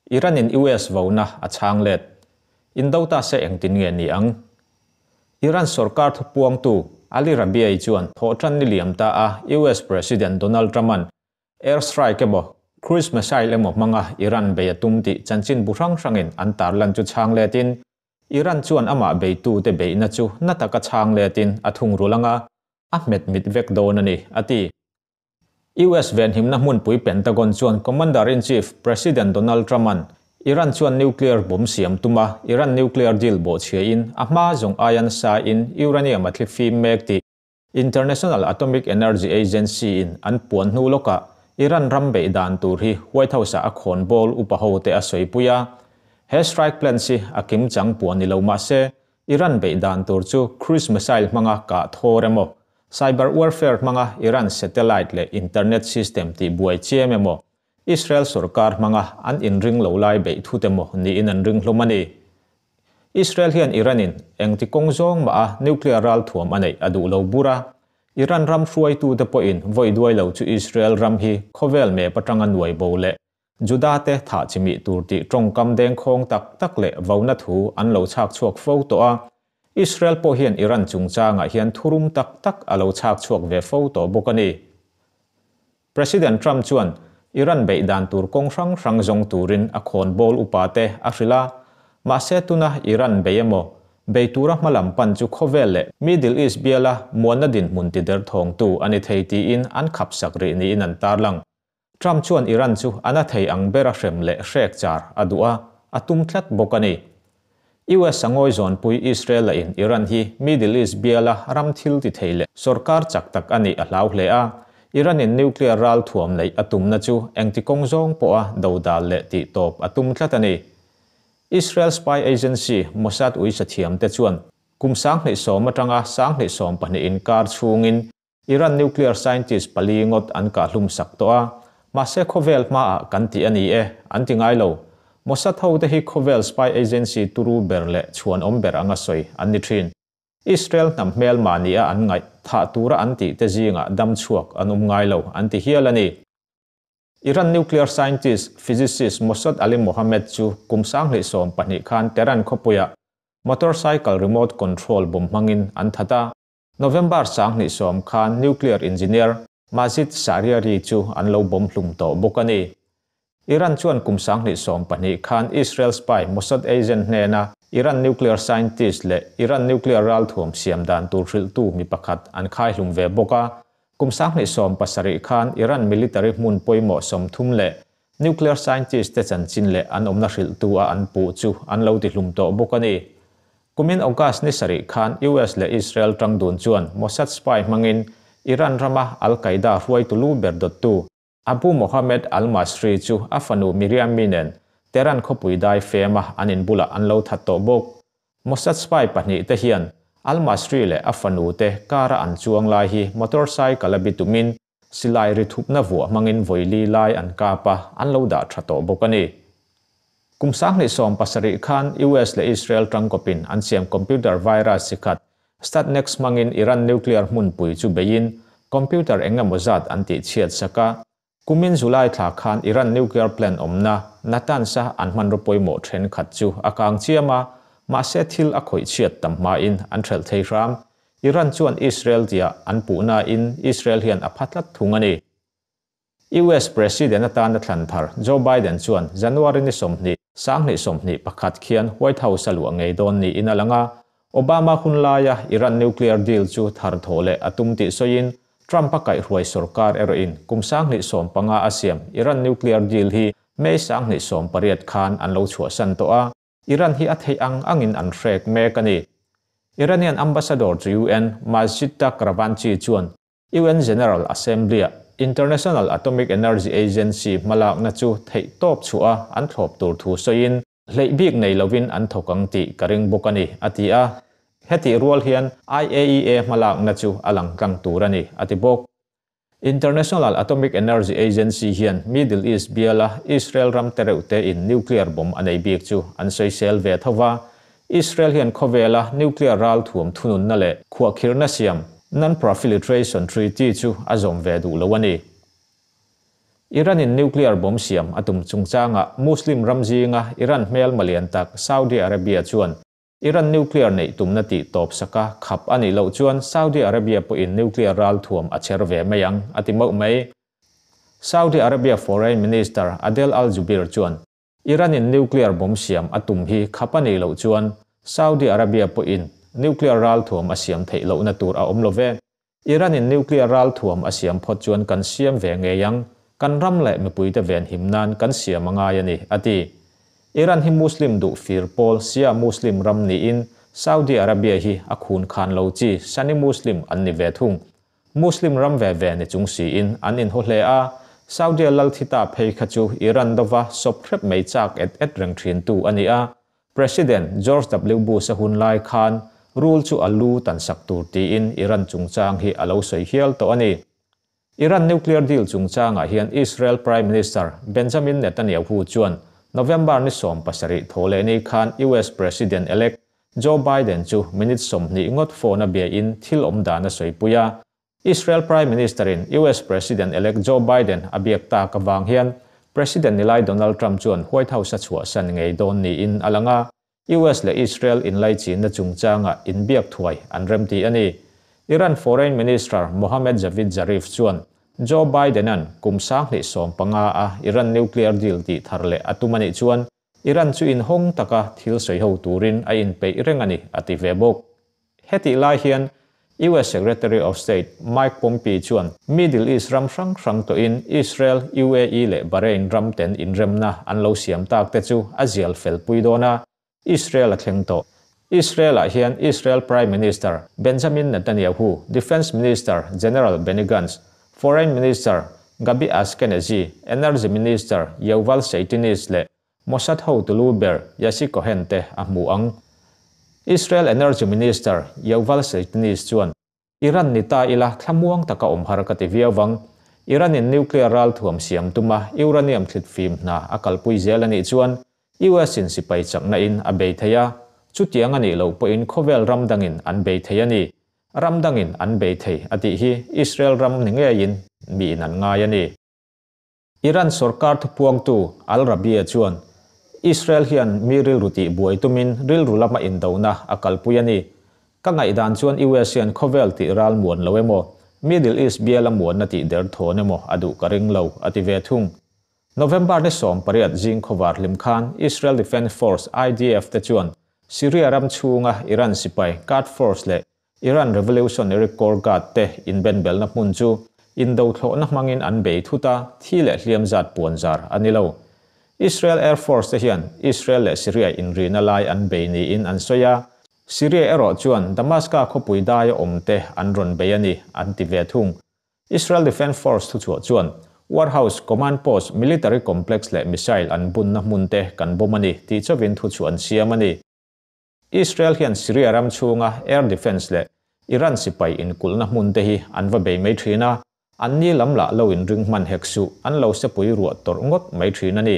Iran-in US vona a chhang let. Indo ta se engtin nge ni ang? Iran sorkar thupuangtu Ali Rabiei chuan thawhtan ni liam ta a US President Donald Trump-a'n air strike emaw cruise missile emaw hmanga Iran bei a tum tih chanchin bu hrang hrangin an tarlan chu chhang letin Iran chuan amah beitute beihna chu na taka chhang letin a thungrul anga a hmet mit vek dawn a ni, a ti. US venhimna hmunpui Pentagon chuan Commander-in-Chief President Donald Trump-a'n Iran chuan nuclear bomb siam tuma Iran nuclear deal bawhchhiain a hma zawng aia nasa in uranium a thli fim mek tih International Atomic Energy Agency-in an puan hnu lawkah Iran ram beih dan tur hi White House-ah a khawn bawl upa hote a sawipui a. He strike plan hi a kimchang puan ni lo mah se Iran beih dan tur chu cruise missile hmanga kah thawr emaw, cyber warfare hmanga Iran satellite leh internet system tih buai chiam emaw, Israel sorkar hmanga an inring lo lai beih thut emaw niin an ring hlawm a ni. Israel hian Iran-in engti kawng zawng mah a nuclear ralthuam a neih a duh lo bur a, Iran ram hruaitute pawhin vawi duai lo chu Israel ram hi khawvel map atanga nuai bo leh Juda-te thah chimih tur tih tawngkam dengkhawng tak tak leh vona thu an lo chhak chhuak fo tawh a. Israel pawh hian Iran chungchangah hian thurum tak tak a lo chhak chhuak ve fo tawh bawk a ni. President Trump chuan Iran beih dan tur kawng hrang hrang zawng turin a khawnbawl upate a hrilh a, mahse tuna Iran bei emaw, bei tura hmalam pan chu khawvel leh Middle East biala muanna dinhmun tiderthawngtu a ni thei tiin an khapsak rih niin an tarlang. Trump chuan Iran chu a na thei ang bera hrem leh hrek char a duh a, a tum tlat bawk a ni. US a ngawi zawnpui Israel la in Iran hi Middle East biala ram thil ti thei leh sorkar chak tak a nih a hlau hle a, Iran in nuclear ral thuam neih a tumna chu engti kawng zawng pawha dodal leh tih tawp a tum tlat a ni. Israel spy agency Mossad uisathiamte chuan kum 2010 atanga 2022 inkar chhungin Iran nuclear scientist pali ngawt an kah hlum sak tawh a, mahse khawvel hmaah kan ti a ni e, an ti ngai lo. Mossad ho te hi khawvel spy agency turu ber leh chhuan awm ber anga sawi an ni thin. Israel hnam hmel mahni a an ngaih thah tura an tih te zingah dam chhuak an awm ngai lo an ti hial a ni. Iran nuclear scientist, physicist Mossad Ali Mohammed chu kum 2012 khan Tehran khawpuiah motorcycle remote control bomb hmangin an that a. November 2010 khan nuclear engineer Majid Shahriari chu an lo bomb hlum tawh bawk a ni. Iran chuan kum 2012 khan Israel spy Mossad agent hnena Iran nuclear scientist leh Iran nuclear ralthuam siam dan tur hrilhtu mi pakhat an khai hlum ve bawk a. Kum 2017 khan Iran military hmun pawimawh 30 leh nuclear scientist te chanchin leh an awmna hrilhtu a an puh chu an lo ti hlum tawh bawk a ni. Kumin August ni sarih khan US leh Israel tangdun chuan Mossad spy hmangin Iran rama Al-Qaeda hruaitu lu ber dawttu Abu Mohammed al-Masri chu a fanu Miriam minen Tehran khawpui dai fema an inbulah an lo that tawh bawk. Mossad spy pahnih te hian al-Masri leh a fanu te kara an chuang lai hi motorcycle a bitumin silai ri thupna vuah hmangin vawi li lai an kapa an lo dah tha tawh bawk a ni. Kum 2017 khan US leh Israel tangkawpin an siam computer virus sikhat Stuxnet hmangin Iran nuclear hmunpui chu beiin computer engemaw zat an tih chhiat saka kumin July thla khan Iran nuclear plant awmna Natanz a an hmanraw pawimawh thenkhat chu a kang chiam a, mahse thil a khawih chhiat tam hmain an thelh thei hram. Iran chuan Israel tia an puhna in Israel hian a phatlat thung a ni. US President atana thlan thar Joe Biden chuan January ni 20 2021 khian White House a luah ngei dawn ni in a langa Obama hun laia Iran nuclear deal chu thar tho leh a tum tih sawiin Trump a kaihhruai sorkar erawhin kum 2015 a siam Iran nuclear deal hi May 2018 khan an lo chhuah san tawh a, Iran hi a thei ang angin an hrek mek a ni. Iranian ambassador chu UN Majid Takht Ravanchi chuan UN General Assembly a International Atomic Energy Agency hmalakna chu theih tawp chhuah a an thlawp tur thu sawiin hleih bik nei lovin an thawk ang tih ka ring bawk a ni, a ti a. Heti rual hian IAEA hmalakna chu a lang tlang tur a ni, a ti bawk. International Atomic Energy Agency hian Middle East biala Israel ram tereuh te in nuclear bomb a nei bik chu an sawisel ve thova. Israel hian khawvela nuclear ral thuam thununna leh khuahkhirhna siam Non-Proliferation Treaty chu a zawm ve duh lo a ni. Iran-in nuclear bomb siam a tum chungchangah Muslim ram zinga Iran hmelma lian tak Saudi Arabia chuan Iran nuclear neih tumna tih tawp saka khap a nih loh chuan Saudi Arabia pawhin nuclear ralthuam a chher ve mai ang, a ti mauh mai. Saudi Arabia Foreign Minister Adel Al-Jubeir chuan Iran-in nuclear bomb siam a tum hi khap a nih loh chuan Saudi Arabia pawhin nuclear ralthuam a siam theih lohna tur a awm lo ve. Iran-in nuclear ralthuam a siam phawt chuan kan siam ve ngei ang, kan ram leh mipuite venhim nan kan siam a ngai a ni, a ti. Iran hi Muslim duh fir pawl Shia Muslim ram niin Saudi Arabia hi a khun khan lo chi Sunni Muslim an ni ve thung. Muslim ram ve ve ni chung siin an inhaw hle a, Saudia lal thi ta phei kha chu Iran dova sawp hrep mai chak et et reng thintu a ni a, President George W Bush-a hun lai khan rul chu a lu tan sak tur tiin Iran chungchang hi a lo sawi hial tawh a ni. Iran nuclear deal chungchangah hian Israel Prime Minister Benjamin Netanyahu chuan November ni 17 thawhlehni khan US President-elect Joe Biden chu minute 20 ngawt phone a biain thil awm dan a sawipui a. Israel Prime Minister-in US President-elect Joe Biden a biak tak avang hian President nilai Donald Trump chuan White House a chhuahsan ngei dawn niin a lang a. US leh Israel inlaichinna chungchanga inbiak thuai an remti a ni. Iran Foreign Minister Mohammad Javad Zarif chuan Joe Biden-a'n kum 2015 a Iran nuclear deal tih thar leh a tum a nih chuan Iran chu inhawng taka thil sawi ho turin a inpeih reng a ni, a ti ve bawk. Hetih lai hian US Secretary of State Mike Pompeo chuan Middle East ram hrang hrang tawhin Israel, UAE leh Bahrain ram ten inremna an lo siam tak te chu a zial fel pui dawn a, Israel a thleng tawh. Israel-ah hian Israel Prime Minister Benjamin Netanyahu, Defence Minister General Benny Gantz, Foreign Minister Gabi Ashkenazi, Energy Minister Yuval Steinitz leh Mossad hotu lu ber Yossi Cohen te a hmu ang. Israel Energy Minister Yuval Steinitz chuan, Iran ni ta ila thlamuang taka awm har ka ti viau vang. Iran-in nuclear ralthuam siam tuma uranium thlit fim hna a kalpui zel a nih chuan US-in sipai chakna in a bei thei a, chutiang a nih loh pawhin khawvel ram dangin an bei thei a ni. Ram dangin an bei thei a tih hi Israel ram ni ngeiin miin an ngai a ni. Iran sorkar thupuangtu Al Rabie chuan, Israel hian mi rilru tih buai tumin rilru lama indona a kalpui a ni. Ka ngaihdan chuan US hian khawvel tih ral muan lo emaw, Middle East biala muanna tih der thawn emaw a duh ka ring lo, a ti ve thung. November ni 18 zing khawvar hlim khan Israel Defence Force, IDF, te chuan Syria ram chhunga Iran sipai Guard Force leh Iran Revolutionary Corps Guard te inbenbelna hmun chu indo thlawhna hmangin an bei thut a, thi leh hliam zat puan zar a ni lo. Israel Air Force te hian Israel leh Syria inrina lai an bei niin an sawi a, Syria erawh chuan Damascus khawpui daia awm te an rawn bei a ni, an ti ve thung. Israel Defence Force thuchhuah chuan Warehouse, Command Post, Military Complex leh Missile an bunna hmun te kan bawm a ni tih chauhin thuchhuah an siam a ni. Israel hian Syria ram chhunga air defence leh Iran sipai inkulhna hmun te hi an va bei mai thin a, an ni lam lah lo inring hman hek suh, an lo sepui ruah tawrh ngawt mai thin a ni.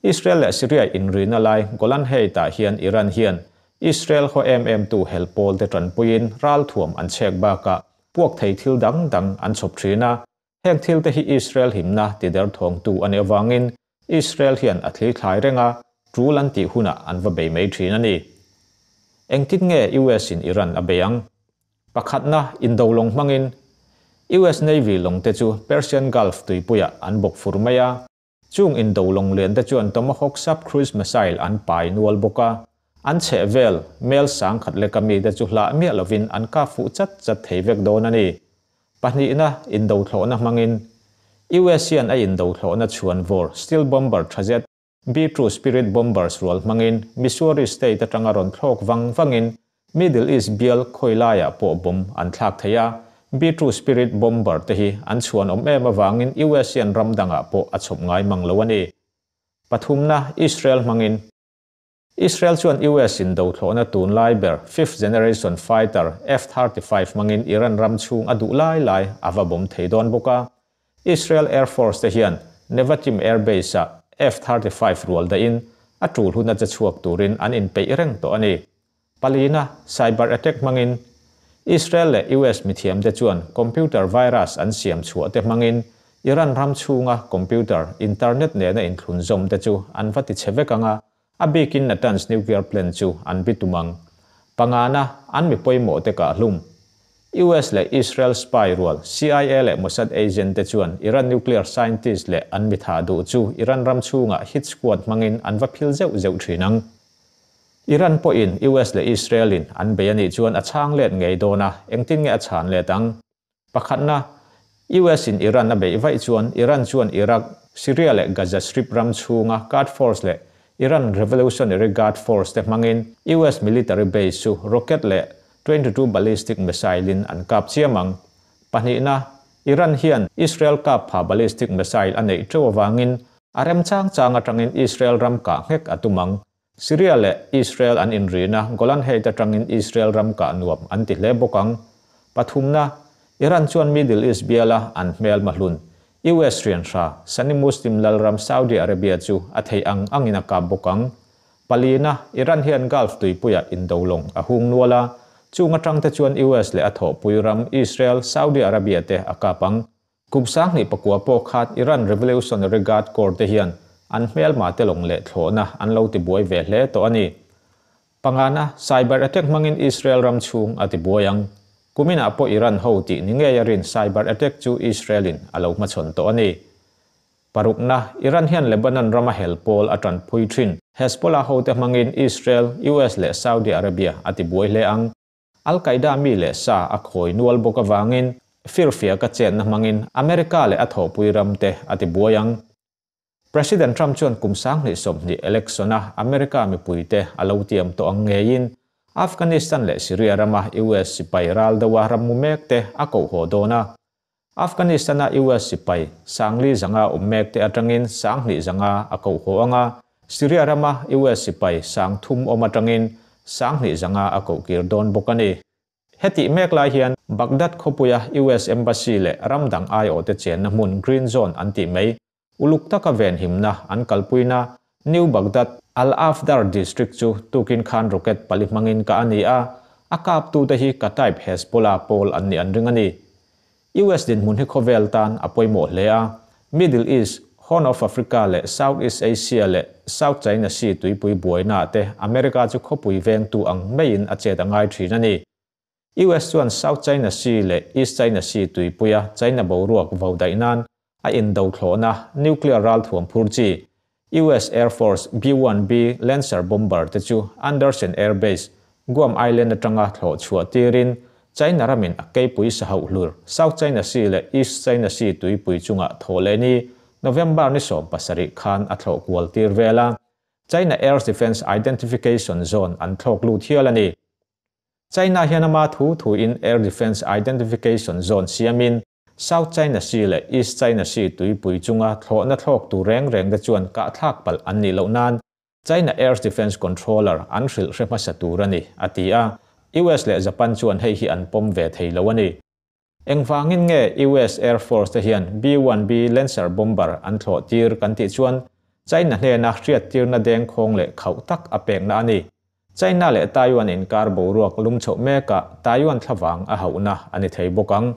Israel leh Syria inrina lai Golan Height-ah hian Iran hian Israel haw em em tu hel pawl te tanpuiin ralthuam an chhek bakah puak thei thil dang dang an chhawp thin a, heng thil te hi Israel himna ti derthawngtu a nih avangin Israel hian a thli thlai reng a, tul an tih hunah an va bei mai thin a ni. Engtin nge US in Iran a bei ang? Pakhatna, indo lawng hmangin US Navy lawng te chu Persian Gulf tuipuiah an bawk fur mai a. Chung indo lawng lian te chuan Tomahawk sub-cruise missile an pai nual bawk a, an chheh vel mel 1000 leka mite chu hlah miah lovin an kap fuh chat chat thei vek dawn a ni. Pahnihna, indo thlawhna hmangin US hian a indo thlawhna chhuan vawr steel bomber tha zet B-2 Spirit bombers rual hmangin Missouri state atanga rawn thlawk vang vangin Middle East bial khawi laiah pawh bomb an thlak thei a, B-2 Spirit bomber te hi an chhuan awm em avangin US hian ram dangah pawh a chhawp ngai mang lo a ni. Pathumna, Israel hmangin Israel chuan US in do thlawhna tun lai ber fifth generation fighter F-35 hmangin Iran ram chhung a duh lai lai a va bawm thei dawn bawk a. Israel Air Force te hian Nevatim Air Base-ah F-35 rual dahin a tul hun a che chhuak turin an inpeih reng tawh a ni. Palina, cyber attack hmangin Israel leh US mithiam te chuan computer virus an siam chhuah te hmangin Iran ram chhunga computer, internet nena inthlunzawm te chu an va tichhe vek ang a, a bikin Natanz nuclear plant chu an bitum ang. Pangana, an mi pawimawh te kah hlum. US leh Israel spy rual, CIA leh Mossad agent te chuan Iran nuclear scientist leh an mi thah duh chu Iran ram chhungah hit squad hmangin an va phil zeuh zeuh thin ang. Iran pawhin US leh Israel in an bei a nih chuan a chhang let ngei dawn a, engtin nge a chhan let ang? Pakhatna, US in Iran a beih vaih chuan Iran chuan Iraq, Syria leh Gaza Strip ram chhunga Guard Force leh Iran Revolutionary Guard Force te hmangin US military base chu rocket leh 22 ballistic missile in an kap chiam ang. Pahnihna, Iran hian Israel kap pha ballistic missile a neih teuh avangin a remchang chang atangin Israel ram kah nghek a tum ang. Syria leh Israel an inrina Golan Heights atangin Israel ram kah nuam an ti hle bawk ang. Pathumna, Iran chuan Middle East biala an hmel mahlun US rianhra Sunni Muslim lalram Saudi Arabia chu a theih ang angin a kap bawk ang. Palina, Iran hian Gulf tuipuiah indo lawng a hung nual a, chung atang te chuan US leh a thawhpui ram Israel, Saudi Arabia te a kap ang. Kum 2009 pawh khan Iran Revolutionary Guard Corps te hian an hmelma te lawng leh thlawhna an lo tibuai ve hle tawh a ni. Pangana, cyber attack hmangin Israel ram chhung a tibuai ang. Kuminah pawh Iran ho tih ni ngei a rin cyber attack chu Israel in a lo hmachhawn tawh a ni. Parukna, Iran hian Lebanon rama hel pawl a tanpui thin. Hezbollah ho te hmangin Israel, US leh Saudi Arabia a tibuai hle ang. Al-Qaeda mi leh sa a khawi nual bawk avangin firfiak a chetna hmangin America leh a thawhpui ram te a tibuai ang. President Trump chuan kum 2020 election a America mipui te a lo tiam tawh ang ngeiin Afghanistan leh Syria rama US sipai ral deuha ram mu mek te a koh haw dawn a. Afghanistan-a US sipai 4,500 awm mek te atangin 1,500 a koh haw ang a, Syria rama US sipai 3,000 awm atangin 1,500 a koh kir dawn bawk a ni. Heti mek lai hian Baghdad khawpuia US Embassy leh ramdang aiawh te chenna hmun Green Zone an tih mai. Uluk taka ven himna an kalpuina New Baghdad Al-Afdar district chu tukin khan rocket pali hmangin kah a ni a, a kaptute hi Kataib Hezbollah pawl an nih an ring a ni. US dinhmun hi khawvel tan a pawimawh hle a, Middle East, Horn of Africa leh South East Asia leh South China Sea tuipui buaina te America chu khawpui vengtu ang maiin a chet a ngai thin a ni. US chuan South China Sea leh East China Sea tuipuia China boruak vo daih nan a indo thlawhna nuclear ralthuam phur chi US Air Force B-1B Lancer bomber te chu Andersen Air Base, Guam Island atanga thlawh chhuah tirin China ramin a keipui sa hauh hlur South China Sea leh East China Sea tuipui chunga thaw leh ni November ni 17 khan a thlawh kual tir vel a, China Air Defense Identification Zone an thlawk lut hial a ni. China hian ama thu thu in Air Defense Identification Zone siamin South China Sea leh East China Sea tuipui chunga thlawhna thlawk tur reng reng te chuan kah thlak palh an nih loh nan China Air Defense Controller an hrilh hre hmasa tur a ni, a ti a. US leh Japan chuan hei hi an pawm ve thei lo a ni. Engvangin nge US Air Force te hian B-1B Lancer bomber an thlawh tir kan tih chuan China hnena hriat tirna deng khawng leh khauh tak a pekna a ni. China leh Taiwan inkar boruak lum chhoh mekah Taiwan thlavang a hauhna a ni thei bawk ang.